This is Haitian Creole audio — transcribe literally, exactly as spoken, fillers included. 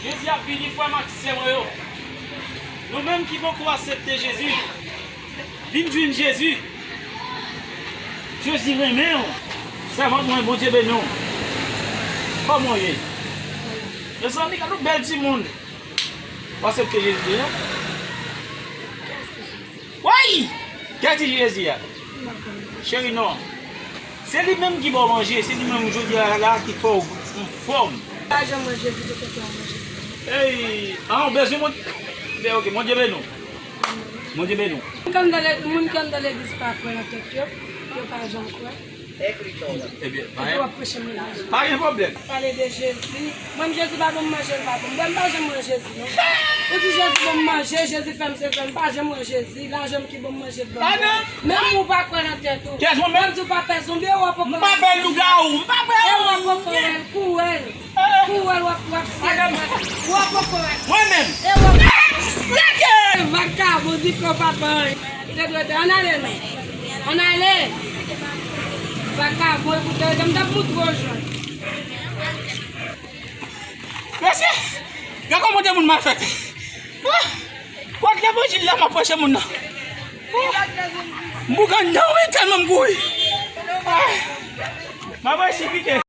Jezi ap vini, frè m ak sè mwen yo. Nou menm ki poko aksepte Jezi, vin jwenn Jezi. Jezi renmen w. Sèvant mwen, Bondye beni w. Kòman w ye? Mezanmi, gade yon bèl timoun. Ou aksepte Jezi deja? Woy! Kè ti Jezi a? Cheri, non. Se li menm ki ba w manje, se li menm jodi a la ki fè w anfòm. Pa janm wè Jezi, poukisa w manje? Ey, ah, ou bezwen mwen? Ben, ok, Bondye beni w. Bondye beni w. Moun ki anndan le-, moun ki anndan legliz pa kwè nan tèt yo, yo pa janm kwè. Ebyen, pa gen, pa gen pwoblèm. Pale de Jezi. Mwen, Jezi pa ban m manje, l pa ban m bwè, m pa janm wè Jezi, non. Ou di Jezi ban m manje, Jezi fè m se fè, m pa janm wè Jezi. Lajan m ki ban m manje, l ban m bwè. Menm ou pa kwè nan tèt ou. Kiyès mwen menm? Mwen di w pa pè zonbi, e w ap poko wè l. M pa pè lougawou, m pa pè. E w ap poko wè l, kou wè l. Kou wè l, w ap, w ap sèvi. W ap poko wè l. Mwen menm. E w ap. Vakabon, di kò papa. Te dwe te, ann ale non. Ann ale. Vakabon, epi te, m t ap moutre w jwenn. Mesye, gen kòman de moun malfètè. Ah, kote levanjil la, m ap preche moun nan. Ah, m boukan nan, wi, tèlman m kouri. Ah, m ap resi pike.